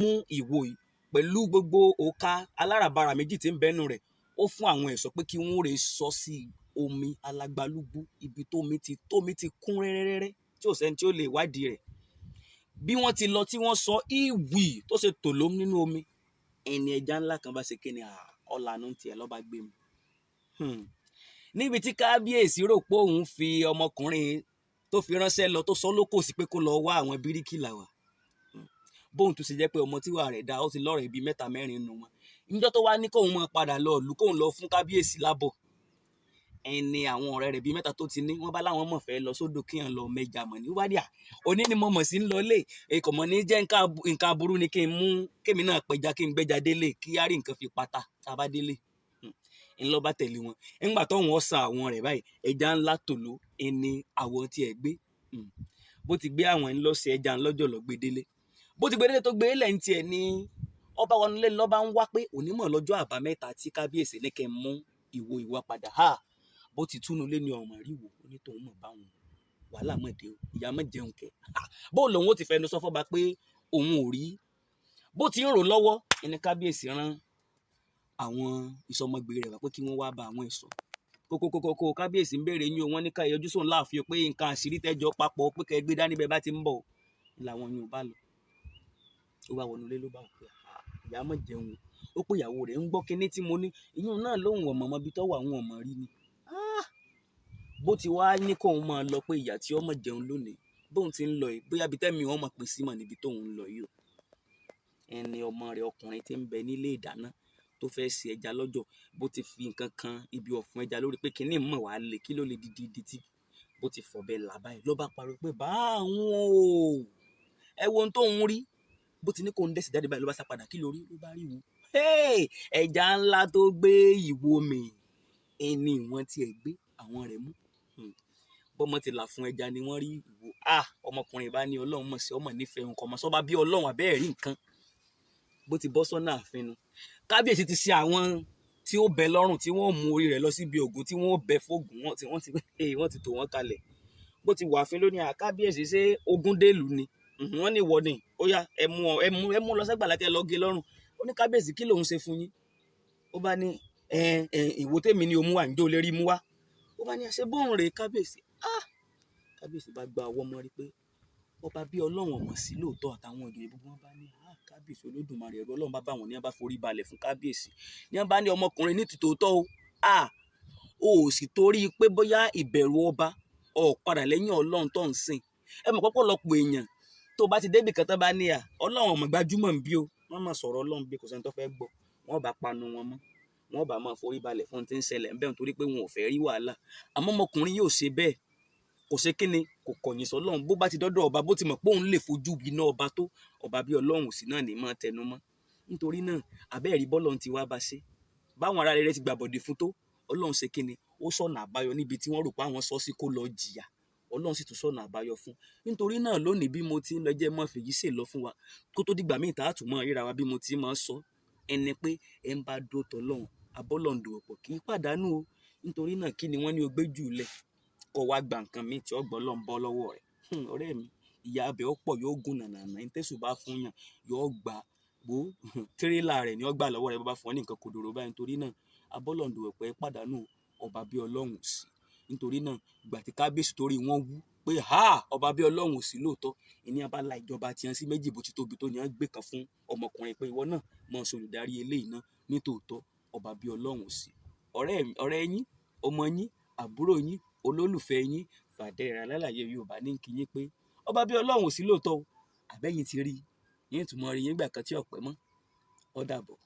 Mú ìwo yìí pẹ̀lú gbogbo òka aláràbarà méjì tí ń bẹ́nu rẹ̀, ó fún àwọn ẹ̀ṣọ́ pé kí wọ́n rè sọ sí omi alagbalúgbú, ibi tómi ti kún rẹ́rẹ́rẹ́rẹ́ tí ò sẹ́ni tí ó lè wádìí rẹ̀. Bí wọ́n ti lọ tí wọ́n sọ ìwì tó ṣe tòló nínú omi, ẹni ẹja ńlá kan bá ṣe kíni, ọ̀lànà tiẹ̀ lọ́ba gbé mu. Níbi tí kábíyèsí rò pé òun fi ọmọkùnrin tó fi ránṣẹ́ lọ tó sọ lókò sí pé kó lọ wá àwọn bíríkìlà wá, bóun tún ṣe jẹ́ pé ọmọ tíwà rẹ̀ dá, ó ti lọ́rẹ̀ẹ́ bíi mẹ́ta mẹ́rin nù wọn. Níjọ́ tó wá ní kóun máa padà lọ ìlú, kóun lọ fún kábíyèsí lábọ̀, ẹni àwọn ọ̀rẹ́ rẹ̀ bíi mẹ́ta tó ti ní wọ́n bá láwọn mọ̀ fẹ́ lọ sódò kí wọ́n lọ mẹja mọ̀ ní. Ó bá ní à òní ni mo mọ̀ sí ń lọlé èkó mọ̀ ní jẹ́ nǹkan aburú ni kí n mú kémi náà pẹja, kí n gbẹ́ja délé, kí á rí nǹkan fi pata tá a bá délé. Ńlọ bá tẹ̀lé wọn. Ńgbà tó wọn san àwọn rẹ̀ báyìí, ẹja ńlá tòló ẹni àwọn tiẹ̀ gbé. Bó ti gbé àwọn ńlọ sí ẹja ńlọ́jọ́ lọ gbé délé. Bó ti gbé délé tó gbé lẹ̀ ń tiẹ̀ ní ọba wọnú lé lọ́ba ń wá pé onímọ̀ lọ́jọ́ àbámẹ́ta tí kábíyèsí ní kí n mú ìwo ìwà padà. Ha, bó ti túnú lé ní ọmọ ríwò onítòun mọ̀ báwọn wàhálà mọ̀ dé o, ìyá mọ̀ jẹun kẹ̀. Bó lòun ó ti fẹnu sọ fọ́ba pé òun ò rí. Bó ti ń rò lọ́wọ́ ẹni kábíyèsí rán àwọn ìsọmọgbé rẹ̀ wá pé kí wọ́n wá bá àwọn ìsọ kókókókó. Kábíyèsí ń béèrè yín o, wọ́n ní ká yọjú sóun láàfin pé nǹkan àṣírí tẹ́jọ́ papọ̀ pé kẹ́ gbé dání bẹ́ẹ̀ bá ti ń bọ̀. Làwọn yóò bá lọ. Ó bá wọnú ilé ló bá wò pé ìyá mọ̀ jẹun. Ó pé ìyàwó rẹ̀ ń gbọ́ kinní tí mo ní ìyún náà lóhùn ọ̀mọ̀ mọ́bi tọ́wọ́ àwọn ọmọ rí ni. Bó ti wá ní kóun máa lọ pé ìyá tí ọmọ jẹun lónìí, bóun ti ń lọ yìí, bóyá ibi tẹ́mi wọn mọ̀ pé sí mọ̀ níbi tóun ń lọ yìí o. Ẹni ọmọ rẹ̀ ọkùnrin tí ń bẹ nílé ìdáná tó fẹ́ ṣe ẹja lọ́jọ́, bó ti fi nǹkan kan ibi ọ̀fun ẹja lórí pé kinní mọ̀ wá lè kí ló lè di di tí bó ti fọ̀bẹ là báyìí ló bá pariwo pé bá àwọn o, ẹ wo ohun tóun rí. Bó ti ní kóun dẹ́sẹ̀ jáde báyìí ló bá sá padà. Kí ló rí? Ló bá rí wo ẹja ńlá tó gbé ìwo mi, ẹni ìwọ̀n tiẹ̀ gbé àwọn rẹ̀ mú. Bọ́mọ ti là fún ẹja ni wọ́n rí ìwo. Ọmọkùnrin bá ní ọlọ́run mọ̀ sí ọmọ nífẹ̀ẹ́ nǹkan ọmọ sọ́ba bí ọlọ́run àbẹ́ẹ̀ rí nǹkan. Bó ti bọ́ sọ́nà ààfin nu, kábíyèsí ti ṣe àwọn tí ó bẹ lọ́rùn tí wọ́n mú orí rẹ̀ lọ síbi ògùn tí wọ́n bẹ fóògùn wọn tí wọ́n ti tò wọ́n kalẹ̀. Bó ti wà fín lónìí, kábíyèsí ṣé ogún délùú ni wọ́n ní ìwọ ni ó yá, ẹ mú ọ, ẹ mú lọ sẹ́gbàlá kẹ́ lọ gé lọ́rùn. Ó ní kábíyèsí, kí lòun ṣe fún yín? Ó bá ní ẹ ẹ ìwò tèmi ni o mú wá, ǹjẹ́ o lè rí mú wá? Ó bá ní àṣẹ bóun rèé kábíyèsí. Kábíyèsí bá gba ọwọ́ mọ́ rí pé ọba bí ọlọ́run ọmọ sí lóòótọ́. Àtàwọn ìjòyè gbogbo wọn bá ní kábíyèsí olódùmarè, ẹ̀rọ ọlọ́run bá bá wọn ní wọn bá forí balẹ̀ fún kábíyèsí ní wọn bá ní ọmọkùnrin ní tòótọ́ o, o ò sì torí pé bóyá ìbẹ̀rù ọba ọ̀ padà lẹ́yìn ọlọ́run tó ń sìn. Ẹ mọ̀ pọ́pọ́lọpọ̀ èèyàn tó bá ti débì kan tó bá ní à ọlọ́run ọmọ gbajúmọ̀ ń bí o, wọ́n máa sọ̀rọ̀ ọlọ́run bí kò sẹ́ni tó fẹ́ gbọ́. Wọ́n bá panu wọn mọ́, wọ́n bá máa forí balẹ̀ fún tí ń ṣẹlẹ̀ ńbẹ̀ nítorí pé wọn ò fẹ́ rí wàhálà. Àmọ́ ọmọkùnrin yóò ṣe bẹ́ẹ̀, kò ṣe kíni, kò kọ̀yìn sọ́lọ́run. Bó bá ti dọ́dọ̀ ọba, bó ti mọ̀ pé òun lè fojú winá ọba tó ọba bí ọlọ́run sí náà ní máa tẹnu mọ́. Nítorí náà, àbẹ́ẹ̀rí bọ́lọ́run ti wá bá ṣe báwọn ará rẹ̀ ti gbàbọ̀dè fún tó, ọlọ́run ṣe kíni, ó sọ̀nà àbáyọ níbi tí wọ́n rò pé àwọn sọ sí kó lọ jìyà. Ọlọ́run sì tún sọ̀nà àbáyọ fún. Nítorí náà lónìí bí mo ti ń lọ, jẹ́ mọ́ fèyí sè lọ fún wa kó tó dìgbà míì tá a tún mọ́ ríra wa. Bí mo ti máa sọ ẹni pé ẹ ń bá dó tọlọ́run abọ́lọ́run dòwò pọ̀ kì í pàdánù o. Nítorí náà, kí ni wọ́n ní o gbé jù lẹ̀ kó wá gba nǹkan míì tí ó gbọ́ lọ́n bọ́ lọ́wọ́ rẹ̀? Ọ̀rẹ́ mi, ìyá abẹ́ ọ̀pọ̀ yóò gùn nànànà. Ní tẹ́sù bá fún yàn yóò gbà gbó tírélà rẹ̀ ni ó gbà lọ́wọ́ rẹ̀ bó bá fún ọ ní nǹkan kodoro báyìí. Nítorí náà, abọ́lọ́run dòwò pọ̀ ẹ pàdánù, ọba bí ọlọ́run ò sí. Nítorí náà, ìgbà tí kábíyèsí torí wọ́n wú pé ha, ọba bí ọlọ́run ò sí lóòótọ́, ìní abala ìjọba tiẹ̀ sí méjì bó ti tóbi tó ní wọ́n gbé kan fún ọmọkùnrin pé ìwọ náà mọ̀ ṣe olùdarí eléyìí náà. Nítòótọ́, ọba bí ọlọ́run ò sí. Ọ̀rẹ́ yín, ọmọ yín, àbúrò yín, olólùfẹ́ yín, Fàdéra Alálàyé Yorùbá ní kí yín pé ọba bí ọlọ́run ò sí lóòótọ́ o. Àbẹ́yìn ti rí yín tún mọ rí yín gbà kan tí ọ̀pẹ́ mọ́. Ó dàbọ̀.